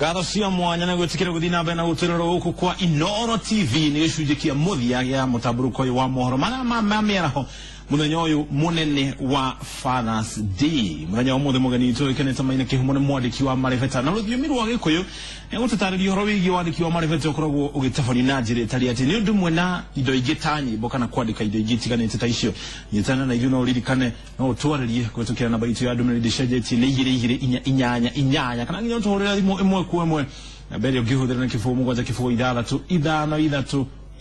Ngatho cia mwanya na gwĩtĩkĩra gũthiĩ na mbere na gũtwĩrora gũkũ kwa Inooro TV. Nĩ gĩcunjĩ kĩa mũthia gĩa mũtambũrũko ũyũ wa mohoro marĩa ma mĩaraho mũthenya ũyũ mũnene wa Father's Day. Mũthenya wa ũmũthĩ mũgeni witũ ũĩkaine Maina Kĩhumo nĩ mwandĩki wa marebeta na rũthiomi rwa Gĩkũyũ. Nĩegũtũtarĩria ũhoro wĩgiĩ wandĩki wa marebeta ũkoragwo ũgĩtabanio na njĩra ĩtarĩ atĩ nĩ ũndũ ũmwe na indo ingĩ ta nyĩmbo kana kwandĩka indo ingĩ itiganĩte ta icio. Nyitana na ithuĩ no ũririkane no ũtwarĩrie kũhĩtũkĩra namba itũ ya ndũmĩrĩri ndĩcenjetie nĩ 2 2 4 8 8 kana nginya ũtũhũrĩre thimũ ĩmwe kwa ĩmwe. Namba ĩrĩa ũngĩhũthĩra nĩ 0 7 0 6 5 3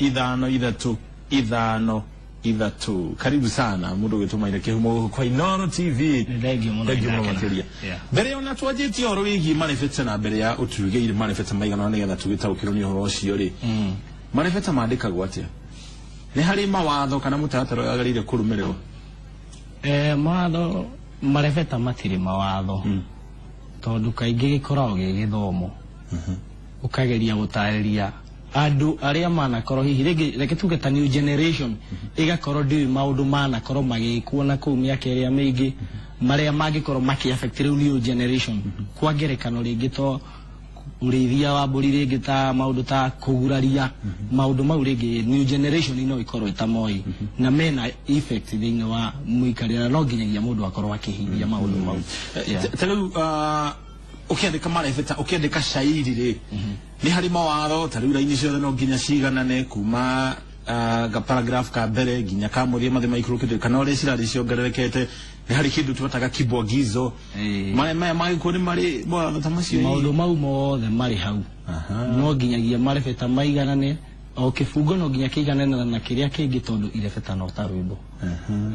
5 3 5 3. Karibu sana mũndũ ũgĩtwo Maina Kĩhumo gũkũ kwa Inooro TV. Thengiũ mũno. Thengiũ mũno ndakena. makĩria. Yeah. Mbere ona twanjĩtie ũhoro wĩgiĩ marebeta na mbere ya ũtugĩire marebeta maigana ũna nĩgetha tũgĩtaũkĩrwo nĩ ũhoro ũcio rĩ, marebeta mandĩkagwo atĩa? Nĩ harĩ mawatho kana mũtaratara wagĩrĩire kũrũmĩrĩrwo? Mawatho, marebeta matirĩ mawatho, tondũ kaingĩ gĩkoragwo gĩ gĩthomo, ũkageria gũtarĩria andũ arĩa manakorwo hihi rĩngĩ, reke tuge ta new generation ĩgakorwo ndĩũĩ maũndũ manakorwo magĩkwo na kũu mĩaka ĩrĩa mĩingĩ marĩa mangĩkorwo makĩ affect rĩu new generation. Kwa ngerekano rĩngĩ to ũrĩithia wa mbũri, rĩngĩ ta maũndũ ta kũguraria, maũndũ mau rĩngĩ new generation no ĩkorwo ĩtamoĩ na mena effect thĩinĩ wa mũikarĩre, no nginyagia mũndũ akorwo akĩhingia maũndũ mau. Yeah. Ta rĩu ũkĩandĩka marebeta, ũkĩandĩka cairi rĩ, nĩ harĩ mawatho ta rĩu raini ciothe no nginya ciganane kuma ga paragraph ka mbere nginya ka mũthia mathĩ maikũrũkĩte, kana ũrĩa cirarĩ ciongererekete? Nĩ harĩ kĩndũ twetaga kibwagizo? Maya maya magĩkuo nĩ marĩ mawatho ta macio? Maũndũ mau mothe marĩ hau. No nginyagia marebeta maiganane, o kĩbungo no nginya kĩiganane na kĩrĩa kĩngĩ, tondũ irebeta no ta rwĩmbo.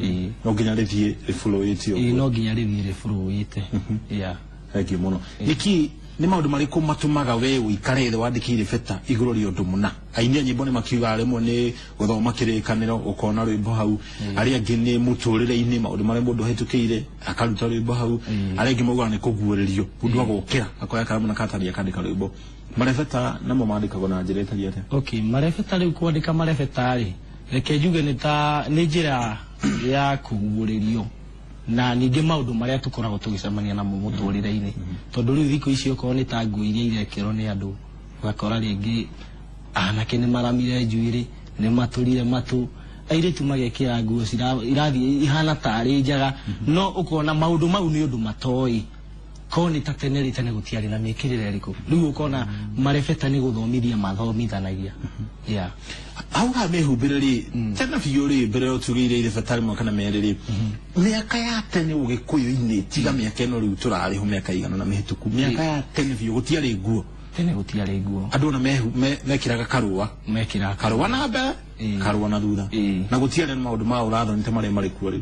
Ĩĩ. No nginya rĩthiĩ rĩbũrũĩte Ĩĩ, ũguo? No nginya rĩthiĩ rĩbũrũĩte, yeah. Thengiũ mũno. Nĩkĩ, nĩ maũndũ marĩkũ matũmaga we ũikare thĩ wandĩke irebeta igũrũ rĩa ũndũ mũna? Aini a nyĩmbo nĩ makiugaga rĩmwe nĩ gũthoma kĩrĩkanĩro ũkona rwĩmbo hau, arĩa angĩ nĩ mũtũrĩre-inĩ, maũndũ marĩa mũndũ ahĩtũkĩire akaruta rwĩmbo hau, arĩa angĩ maugaga nĩ kũguũrĩrio, mũndũ agokĩra akoya karamu na karatathi akandĩka rwĩmbo. Marebeta namo mandĩkagwo na njĩra ĩtariĩ atĩa? Okay, marebeta rĩu, kwandĩka marebeta rĩ, reke njuge nĩ ta nĩ njĩra ya kũguũrĩrio na ningĩ maũndũ marĩa tũkoragwo tũgĩcemania namo mũtũrĩre-inĩ, tondũ rĩu thikũ ici okorwo nĩ ta nguo iria irekĩrwo nĩ andũ, ũgakora rĩngĩ anake nĩ maramire njuĩrĩ, nĩ matũrire matũ, airĩtu magekĩra nguo irathiĩ ihana tarĩ njega, no ũkona maũndũ mau nĩ ũndũ matoĩ. Ko nĩ ta tene rĩ, tene gũtiarĩ na mĩkĩrĩre ĩrĩkũ. Rĩu ũkona marebeta nĩ gũthomithia mathomithanagia, yeah. Hau ha mĩhumbĩre rĩ, tene biũ rĩ, mbere yo tugĩire irebeta rĩmwe kana merĩ rĩ, mĩaka ya tene ũgĩkũyũ-inĩ, tiga mĩaka ĩno rĩu tũrarĩho, mĩaka igana na mĩhĩtũku, mĩaka ya tene biũ gũtiarĩ nguo? Tene gũtiarĩ nguo. Andũ ona mekĩraga karũa. Mekĩraga karũa na mbere, karũa na thutha. Na gũtiarĩ na maũndũ ma ũrathoni ta marĩa marĩ kuo rĩu.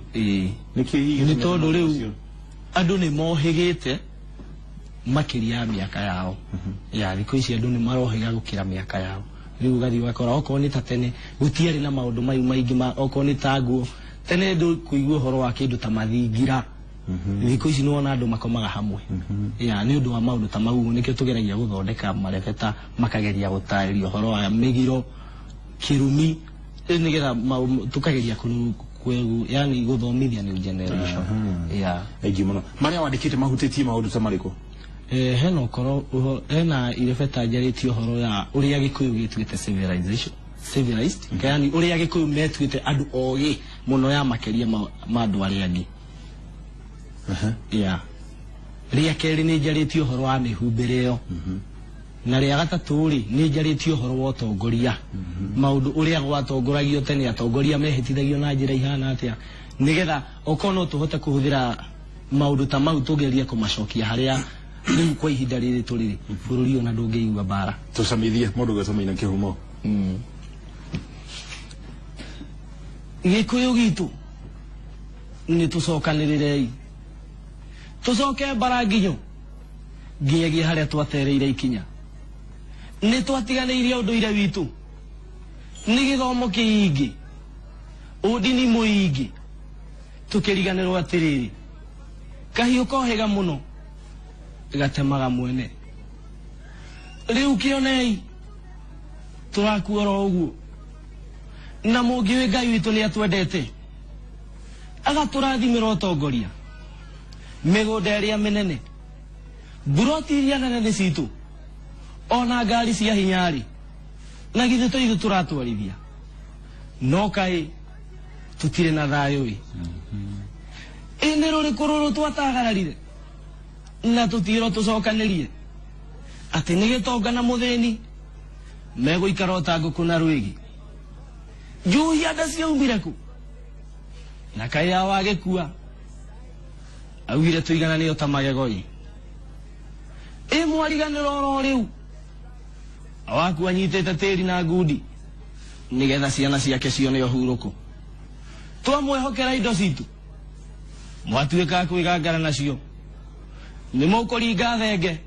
Nĩkĩ hihi? Nĩ tondũ rĩu andũ nĩ mohĩgĩte makĩria ya mĩaka yao. Ya thikũ ici andũ nĩ marohĩga gũkĩra mĩaka yao. Rĩu ũgathiĩ ũgakora okorwo nĩ ta tene gũtiarĩ na maũndũ mayu maingĩ ma okorwo nĩ ta nguo, tene ndũ kũigua ũhoro wa kĩndũ ta mathingira. Thikũ ici nĩwona andũ makomaga hamwe. Ya nĩ ũndũ wa maũndũ ta mau nĩkĩo tũgeragia gũthondeka marebeta makageria gũtarĩria ũhoro wa mĩgiro, kĩrumi, nĩgetha tũkageria yani gũthomithia new generation, yeah. Thengiũ mũno. Marĩa wandĩkĩte mahutĩtie maũndũ ta marĩkũ? Hena ũkoro hena irebeta njarĩtie ũhoro ya ũrĩa Gĩkũyũ gĩtuĩte civilization, civilized, yani ũrĩa Gĩkũyũ metuĩte andũ ogĩ mũno ya makĩria ma andũ arĩa angĩ. Yeah. Rĩa kerĩ nĩ njarĩtie ũhoro wa mĩhumbĩre ĩyo, na rĩa gatatũ rĩ, nĩ njarĩtie ũhoro wa ũtongoria, maũndũ ũrĩa gwatongoragio tene, atongoria mehĩtithagio na njĩra ihana atĩa, nĩgetha okorwo no tũhote kũhũthĩra maũndũ ta mau tũgerie kũmacokia harĩa rĩu kwa ihinda rĩrĩ tũrĩ rĩ, bũrũri ona ndũngĩigua mbara. Tũcamithie mũndũ ũgĩtwo Maina Kĩhumo. Gĩkũyũ gitũ nĩ tũcokanĩrĩrei, tũcoke mbara nginyo nginyagia harĩa twatereire ikinya. Nĩ twatiganĩirie ũndũire witũ nĩ gĩthomo kĩingĩ, ũndini mũingĩ, tũkĩriganĩrwo atĩrĩrĩ, kahiũ kohĩga mũno gatemaga mwene. Rĩu kĩonei tũrakua oro ũguo, na mũngĩũĩ Ngai witũ nĩ atwendete, agatũrathimĩra ũtongoria, mĩgũnda ĩrĩa mĩnene, mburoti iria nene nĩ citũ. Ona ngari cia hinya rĩ, na githĩ to ithuĩ tũratwarithia, no kaĩ tũtirĩ na thayũ ĩ. Ĩ nĩ rũrĩkũ rũrũ twatagararire na tũtirwo tũcokanĩrie atĩ nĩ gĩtonga na mũthĩni megũikara o ta ngũkũ na rwĩgĩ. Njuhia nda ciaumire kũ? Na kaĩ awa agĩkua augire tũigananio ta magego ĩ. Ĩ mwariganĩro oro rĩu awaku anyitĩte tĩri na ngundi nĩgetha ciana ciake cione ũhurũko. Twamwĩhokera indo citũ mwatuĩka a kwĩgangara nacio, nĩ mũkũringa thenge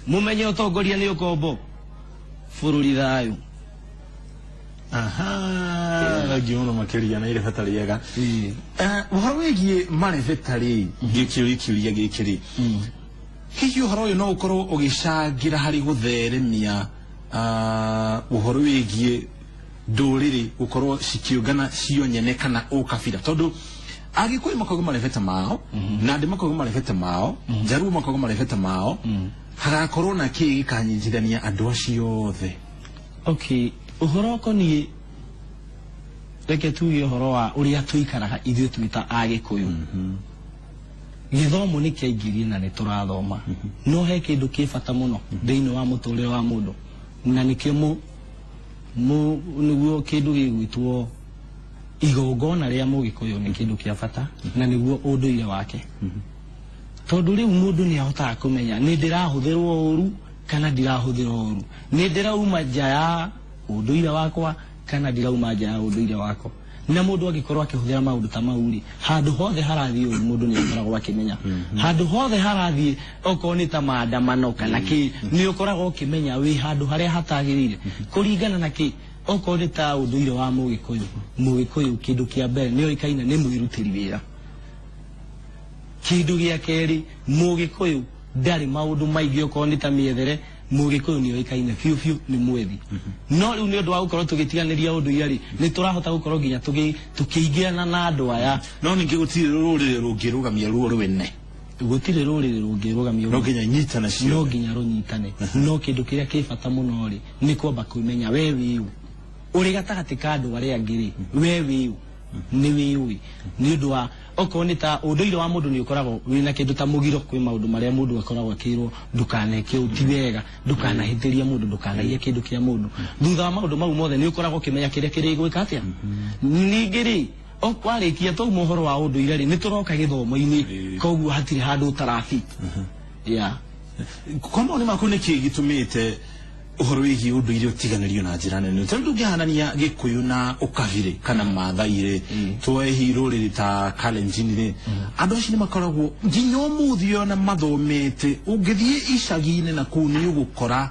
mũmenye ũtongoria nĩ ũkombo, bũrũri thayũ. Aha, thengiũ mũno makĩria na irebeta rĩega. Ũhoro wĩgiĩ marebeta rĩ, ngĩkĩũria kĩũria gĩkĩ rĩ, hihi ũhoro ũyũ no ũkorwo ũgĩcangĩra harĩ gũtheremia ũhoro wĩgiĩ ndũrĩrĩ gũkorwo cikĩũngana cio nyene kana ũkabira? Tondũ Agĩkũyũ makoragwo marebeta mao, Nandĩ makoragwo marebeta mao, Njaruo makoragwo marebeta mao, hagakorwo na kĩĩ gĩkanyitithania andũ acio othe? Okay, ũhoro ũkoniĩ, reke tuge ũhoro wa ũrĩa tũikaraga ithuĩ twĩ ta Agĩkũyũ. Gĩthomo nĩ kĩaingĩrire na nĩ tũrathoma, no he kĩndũ kĩ bata mũno thĩinĩ wa mũtũrĩre wa mũndũ, na nĩkĩo nĩguo kĩndũ gĩgwĩtwo igongona rĩa mũgĩkũyũ nĩ kĩndũ kĩa bata, na nĩguo ũndũire wake. Tondũ rĩu mũndũ nĩ ahotaga kũmenya nĩ ndĩrahũthĩrwo ũru kana ndirahũthĩrwo ũru, nĩ ndĩrauma nja ya ũndũire wakwa kana ndirauma nja ya ũndũire wakwa. Na mũndũ angĩkorwo akĩhũthĩra maũndũ ta mau rĩ, handũ hothe harathiĩ ũru mũndũ nĩ akoragwo akĩmenya. Handũ hothe harathiĩ okorwo nĩ ta maandamano kana kĩ, nĩ ũkoragwo ũkĩmenya wĩ handũ harĩa hatagĩrĩire kũringana na kĩ. Okorwo nĩ ta ũndũire wa mũgĩkũyũ, mũgĩkũyũ kĩndũ kĩa mbere nĩ oĩkaine nĩ mwĩrutĩri wĩra. Kĩndũ gĩa kerĩ, mũgĩkũyũ ndarĩ maũndũ maingĩ okorwo nĩ ta mĩethere, mũgĩkũyũ nĩ oĩkaine biũ biũ nĩ mwethi. No rĩu nĩ ũndũ wa gũkorwo tũgĩtiganĩria ũndũire rĩ, nĩ tũrahota gũkorwo nginya tũkĩingĩrana na andũ aya. No ningĩ gũtirĩ rũrĩrĩ rũngĩrũgamia ruo rwene. Gũtirĩ rũrĩrĩ rũngĩrũgamia No nginya nyitane ciothe. No nginya rũnyitane. No kĩndũ kĩrĩa kĩ bata mũno rĩ, nĩ kwamba kwĩmenya we wĩũ. Ũrĩ gatagatĩ ka andũ arĩa angĩ rĩ, we wĩũ. Nĩ wĩũĩ. Nĩ ũndũ wa okorwo nĩ ta ũndũire wa mũndũ nĩ ũkoragwo wĩna kĩndũ ta mũgiro, kwĩ maũndũ marĩa mũndũ akoragwo akĩrwo ndũkaneke ũũ, ti wega, ndũkanahĩtĩrie mũndũ, ndũkanaiye kĩndũ kĩa mũndũ. Thutha wa maũndũ mau mothe nĩ ũkoragwo ũkĩmenya kĩrĩa kĩrĩgwĩka atĩa. Ningĩ rĩ, warĩkia twauma ũhoro wa ũndũire rĩ, nĩ tũroka gĩthomo-inĩ, koguo hatirĩ handũ ũtarabit. Kwa maoni maku nĩ kĩĩ gĩtũmĩte ũhoro wĩgiĩ ũndũire ũtiganĩrio na njĩra nene? Tondũ ndũngĩhanania Gĩkũyũ na ũkabirĩ kana Maathai rĩ, tuoe hihi rũrĩrĩ ta Kalenjin rĩ, andũ acio nĩ makoragwo nginya ũmũthĩ ona mathomete. Ũngĩthiĩ icagi-inĩ na kũu nĩ ũgũkora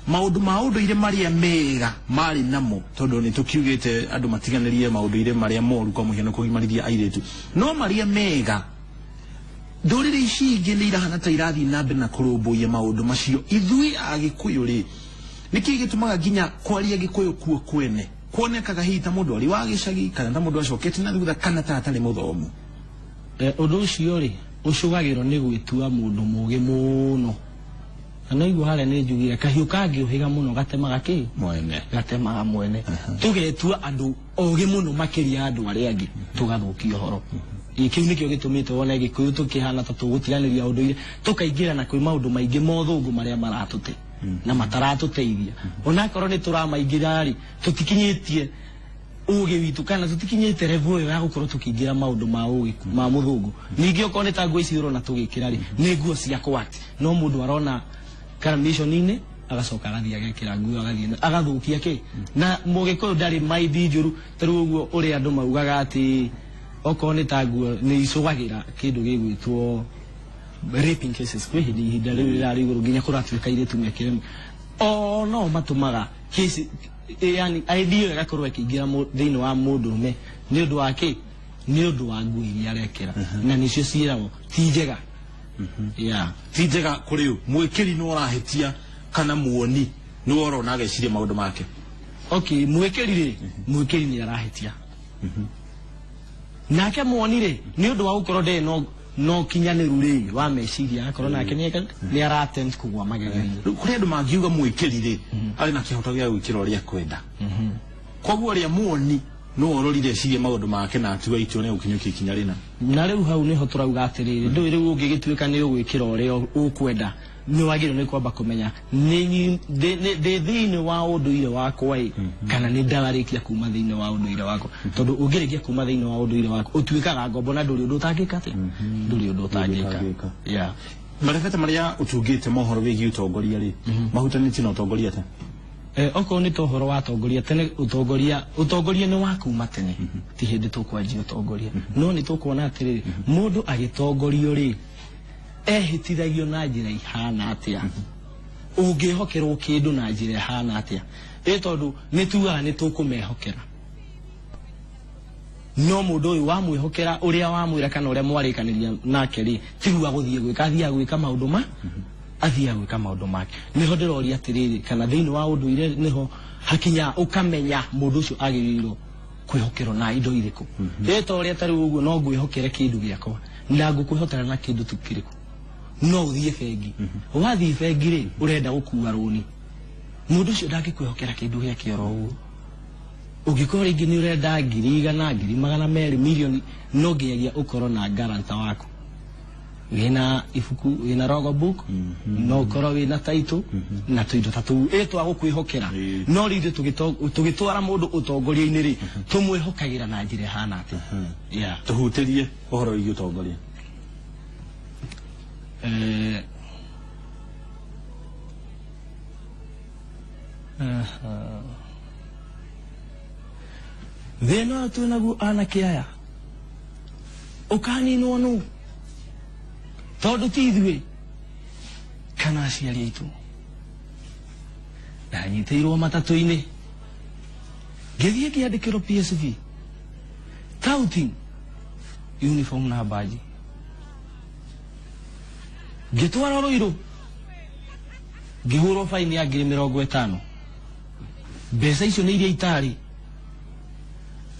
maũndũ ma ũndũire marĩa mega marĩ namo, tondũ nĩ tũkiugĩte andũ matiganĩrie maũndũire marĩa moru, kwa mũhiano kũgimarithia airĩtu, no marĩa mega ndũrĩrĩ ici ingĩ nĩ irahana ta irathiĩ na mbere na kũrũmbũiya maũndũ macio. Ithuĩ Agĩkũyũ rĩ, nĩkĩ gĩtũmaga nginya kwaria Gĩkũyũ kuo kwene kuonekaga hihi ta mũndũ arĩ wa gĩcagi kana ta mũndũ acokete na thutha kana ta atarĩ mũthomu? Ũndũ ũcio rĩ, ũcũgagĩrwo nĩ gwĩtua mũndũ mũũgĩ mũno. Na no igua harĩa nĩ njugire kahiũ kangĩũhĩga mũno gatemaga kĩ? Mwene. Gatemaga mwene. Tũgetua andũ ogĩ mũno makĩria andũ arĩa angĩ, tũgathũkia ũhoro. Kĩu nĩkĩo gĩtũmĩte wone Gĩkũyũ tũkĩhana ta tũgũtiganĩria ũndũire, tũkaingĩra na kwĩ maũndũ maingĩ mothũngũ marĩa maratũte na mataratũteithia. Onakorwo nĩ tũramaingĩra rĩ, tũtikinyĩtie ũgĩ witũ kana tũtikinyĩte level ĩyo ya gũkorwo tũkĩingĩra maũndũ ma ũgĩ ma mũthũngũ. Ningĩ okorwo nĩ ta nguo ici ũrona tũgĩkĩra rĩ, nĩ nguo cia kwati, no mũndũ arona kana mission-inĩ agacoka agathiĩ agekĩra nguo agathiĩ agathũkia kĩ. Na mũgĩkũyũ ndarĩ maindi njũru ta rĩu ũguo ũrĩa andũ maugaga atĩ okorwo nĩ ta nguo nĩ icũgagĩra kĩndũ gĩgwĩtwo raping cases. Kwĩ hĩndĩ ihinda rĩu rĩrarĩ igũrũ nginya kũratuĩka airĩtu mekĩre o no matũmaga kesi, yani idea ĩyo ĩgakorwo ĩkĩingĩra thĩinĩ wa mũndũrũme nĩ ũndũ wa kĩ? Nĩ ũndũ wa nguo iria arekĩra, na nĩcio ciĩragwo ti njega. Ti njega kũrĩ ũ? Mwĩkĩri nĩ ũrahĩtia kana muoni nĩ ũrona ageciria maũndũ make? Okay, mwĩkĩri rĩ, mwĩkĩri nĩ arahĩtia. Nake muoni rĩ, nĩ ũndũ wa gũkorwo ndarĩ no na ũkinyanĩru rĩ wa meciria akorwo nake nĩ aratempt kũgwa magerio-inĩ. Rĩu kũrĩ andũ mangiuga mwĩkĩri rĩ arĩ na kĩhoto gĩa gwĩkĩra ũrĩa akwenda, koguo ũrĩa muoni no ororire ecirie maũndũ make na atua itua nĩ gũkinyũkia ikinya rĩna. Na rĩu hau nĩho tũrauga atĩrĩrĩ, ndũĩ rĩu ũngĩgĩtuĩka nĩ ũgwĩkĩra ũrĩa ũkwenda, nĩ wagĩrĩirwo nĩ kwamba kũmenya ndĩ thĩinĩ wa ũndũire wakwa ĩ, kana nĩ ndararĩkia kuma thĩinĩ wa ũndũire wakwa, tondũ ũngĩrĩkia kuma thĩinĩ wa ũndũire wakwa ũtuĩkaga ngombo na ndũrĩ ũndũ ũtangĩka atĩa, ndũrĩ ũndũ ũtangĩka. Yeah. Marebeta marĩa ũtungĩte mohoro wĩgiĩ ũtongoria rĩ mahutanĩtie na ũtongoria atĩa? Okorwo nĩ ta ũhoro wa atongoria tene, ũtongoria nĩ wa kuma tene, ti hĩndĩ tũkwanjia ũtongoria, no nĩ tũkuona atĩrĩrĩ, mũndũ agĩtongorio rĩ ehĩtithagio na njĩra ihana atĩa, ũngĩhokerwo kĩndũ na njĩra ihana atĩa, ĩ tondũ nĩ tugaga nĩ tũkũmehokera, no mũndũ ũyũ wamwĩhokera ũrĩa wamwĩra kana ũrĩa mwarĩkanĩria nake rĩ tiguo agũthiĩ gwĩka, athiaga gwĩka maũndũ ma athiaga gwĩka maũndũ make. Nĩho ndĩroria atĩrĩrĩ, kana thĩinĩ wa ũndũire nĩho hakinya ũkamenya mũndũ ũcio agĩrĩirwo kwĩhokerwo na indo irĩkũ. Ĩ ta ũrĩa tarĩu ũguo no ngwĩhokere kĩndũ gĩakwa na ngũkwĩhokera na kĩndũ tu kĩrĩkũ, no ũthiĩ bengi, wathiĩ bengi rĩ ũrenda gũkua rũni, mũndũ ũcio ndangĩkwĩhokera kĩndũ gĩake oro ũguo. Ũngĩkorwo rĩngĩ nĩ ũrenda 100,000, 200,000, mirioni, no nginyagia ũkorwo na guarantor waku, wĩna ibuku, wĩna logbook, no ũkorwo wĩna title na tũindo ta tũu ĩ twa gũkwĩhokera. No rĩu ithuĩ tũgĩtwara mũndũ ũtongoria-inĩ rĩ tũmwĩhokagĩra na njĩra ĩhana atĩa? Yeah. Tũhutĩrie ũhoro wĩgiĩ ũtongoria. Thĩna ũyũ twĩ naguo anake aya ũkaninwo nũ, tondũ ti ithuĩ kana aciari aitũ. Ndanyitĩirwo matatũ-inĩ ngĩthiĩ ngĩandĩkĩrwo PSV touting uniform na badge, ngĩtwarwo Rũirũ ngĩhũrwo baini ya 50,000. Mbeca icio nĩ iria itarĩ,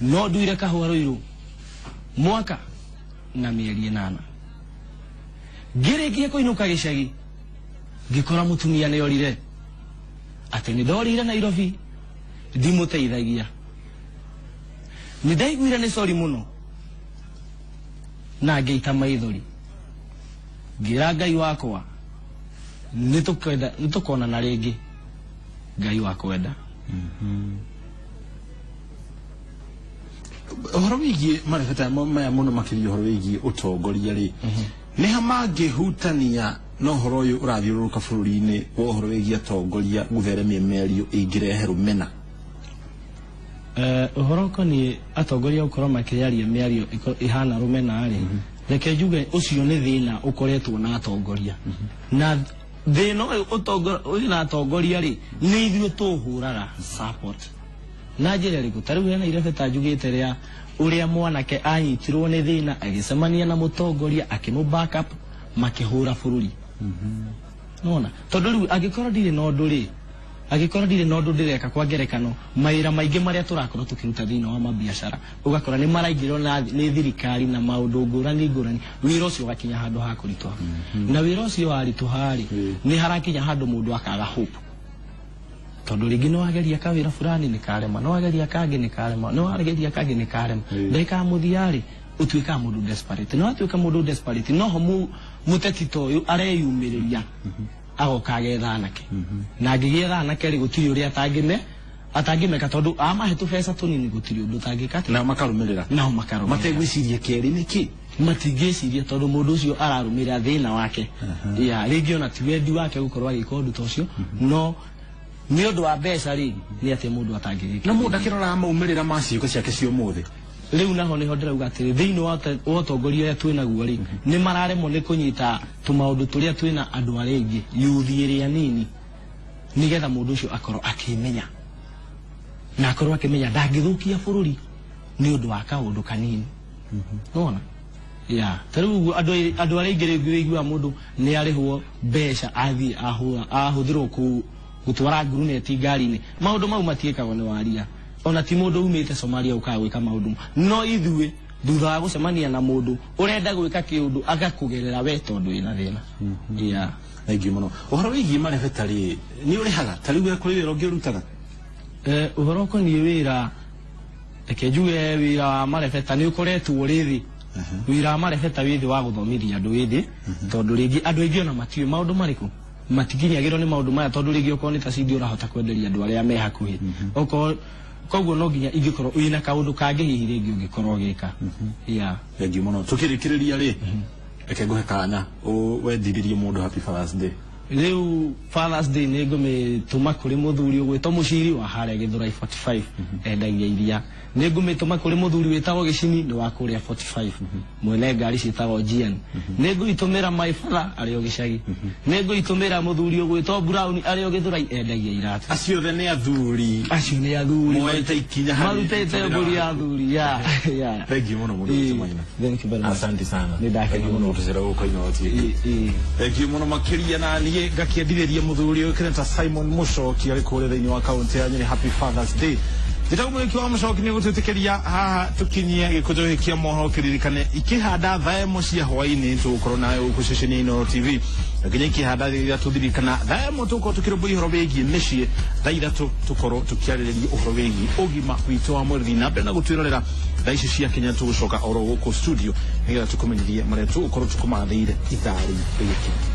no nduire kahũa Rũirũ mwaka na mĩeri 8. Ngĩrĩkia kũinũka gĩcagi ngĩkora mũtumia nĩ orire, atĩ nĩ ndorire Nairobi ndimũteithagia. Nĩ ndaiguire nĩ sorry mũno na ngĩita maithori, ngĩra Ngai wakwa nĩ tũkonana rĩngĩ, Ngai wakwenda. Ũhoro wĩgiĩ marebeta maya mũno makĩria ũhoro wĩgiĩ ũtongoria rĩ, nĩ ha mangĩhutania na ũhoro ũyũ ũrathiũrũrũka bũrũri-inĩ wa ũhoro wĩgiĩ atongoria gũtheremia mĩario ĩngĩrehe rũmena? Ũhoro ũkoniĩ atongoria gũkorwo makĩaria mĩario ĩhana rũmena rĩ, reke njuge ũcio nĩ thĩna ũkoretwo na atongoria, na thĩna ũyũ wĩna atongoria rĩ nĩ ithuĩ tũhũraga support na njĩra ĩrĩkũ? Ta rĩu hena irebeta njugĩte rĩa ũrĩa mwanake anyitirwo nĩ thĩna agĩcemania na mũtongoria akĩmũ back up makĩhũra bũrũri. Nona tondũ rĩu angĩkorwo ndirĩ na ũndũ rĩ, angĩkorwo ndirĩ na ũndũ ndĩreka, kwa ngerekano mawĩra maingĩ marĩa tũrakorwo tũkĩruta thĩinĩ wa mabiacara ũgakora nĩ maraingĩrwo nĩ thirikari na maũndũ ngũrani ngũrani, wĩra ũcio ũgakinya handũ ha kũritũha, na wĩra ũcio waritũha rĩ nĩ harakinya handũ mũndũ akaga hope, tondũ rĩngĩ nĩ wageria kawĩra fulani nĩ karema, nĩ wageria kangĩ nĩ karema, nĩ wageria kangĩ nĩ karema, ndagĩka ya mũthia rĩ ũtuĩkaga mũndũ desperate, na watuĩka mũndũ desperate noho mũteti ta ũyũ areyumĩrĩria agoka agetha anake, na angĩgĩetha anake rĩ gũtirĩ ũrĩa atangĩmeka, tondũ amahe tũbeca tũnini gũtirĩ ũndũ ũtangĩka, nao makarũmĩrĩra, nao makarũmĩrĩra mategwĩciria kerĩ nĩkĩ matingĩciria, tondũ mũndũ ũcio ararũmĩrĩra thĩna wake, ya rĩngĩ ona ti wendi wake gũkorwo agĩka ũndũ ta ũcio, no nĩ ũndũ wa mbeca rĩ nĩ atĩa mũndũ atangĩgĩka. Na mũndũ akĩroraga maumĩrĩra ma ciĩko ciake cia ũmũthĩ. Rĩu naho nĩho ndĩrauga atĩrĩ, thĩinĩ wa ũtongoria ũrĩa twĩnaguo rĩ nĩ mararemwo nĩ kũnyita tũmaũndũ tũrĩa twĩna andũ arĩa aingĩ, yuthi ĩrĩa nini, nĩgetha mũndũ ũcio akorwo akĩmenya, na akorwo akĩmenya ndangĩthũkia bũrũri nĩ ũndũ wa kaũndũ kanini. Nĩwona? Yeah. Ta rĩu ũguo andũ arĩa aingĩ rĩngĩ wĩiguaga mũndũ nĩ arĩhwo mbeca athiĩ ahũthĩrwo gũtwara nguruneti ngari-inĩ, maũndũ mau matiĩkagwo nĩ waria, ona ti mũndũ umĩte Somalia ũkaga gwĩka maũndũ, no ithuĩ Thutha wa gũcemania na mũndũ ũrenda gwĩka kĩũndũ agakũgerera we tondũ wĩna thĩna. Yeah. Thengiũ mũno. Ũhoro wĩgiĩ marebeta rĩ, nĩ ũrĩhaga ta rĩu we kũrĩ wĩra ũngĩ ũrutaga? Ũhoro ũkoniĩ wĩra, reke njuge wĩra wa marebeta nĩ ũkoretwo ũrĩ thĩ. Wĩra wa marebeta wĩ thĩ wa gũthomithia andũ wĩ thĩ, tondũ rĩngĩ andũ aingĩ ona matiũĩ maũndũ marĩkũ, matikinyagĩrwo nĩ maũndũ maya, tondũ rĩngĩ okorwo nĩ ta cindi ũrahota kwenderia andũ arĩa me hakuhĩ, okorwo koguo no nginya ingĩkorwo wĩna kaũndũ kangĩ hihi rĩngĩ ũngĩkorwo ũgĩka. Yeah. Thengiũ mũno. Tũkĩrĩkĩrĩria rĩ, reke ngũhe kanya wendithĩrie mũndũ happy Father's Day. Rĩu Father's Day nĩ ngũmĩtũma kũrĩ mũthuri ũgwĩtwo Mũciri wa harĩa Gĩthũrai 45, endagia iria. Nĩ ngũmĩtũma kũrĩ mũthuri wĩtagwo Gĩcini, nĩ wa kũrĩa 45, mwene ngari ciĩtagwo GN. Nĩ ngũitũmĩra my father arĩ o gĩcagi. Nĩ ngũitũmĩra mũthuri ũgwĩtwo Brown arĩ o Gĩthũrai, endagia iratũ. Acio othe nĩ athuri. Acio nĩ athuri. Moete ikinya harĩ marutĩte mbũri ya athuri. Yeah. Thengiũ mũno mũndũ Ĩĩ, witũ Maina. Thank you very much. Asante sana. Nĩ ndakena Thengiũ mũno mũno. gũtũcera gũkũ Inooro TV. Ĩĩ. Thengiũ mũno makĩria. Na niĩ ngakĩendithĩria mũthuri ũyũ kĩreta Simon Mũcoki arĩ kũrĩa thĩinĩ wa kaunti ya Nyĩrĩ happy Father's Day. Njĩtagwo Mũrĩki wa Mũcoki, nĩ gũtwĩtĩkĩria haha tũkinyie gĩkũnjo gĩkĩ kĩa mohoro. Kĩririkane ikĩhanda thaa 1 cia hwaĩ-inĩ tũgũkorwo nawe gũkũ ceceni ya Inooro TV, na nginya ikĩhanda 3 tũthirikana thaa 1 tũgũkorwo tũkĩrũmbũiya ũhoro wĩgiĩ mĩciĩ, thaa 3 tũkorwo tũkĩarĩrĩria ũhoro wĩgiĩ ũgima witũ wa mwĩrĩ. Thiĩ na mbere na gũtwĩrorera. Thaa ici cia Kenya tũgũcoka oro gũkũ studio nĩgetha tũkũmenyithie marĩa tũgũkorwo tũkũmathĩire ithaa rĩu rĩgĩkinya.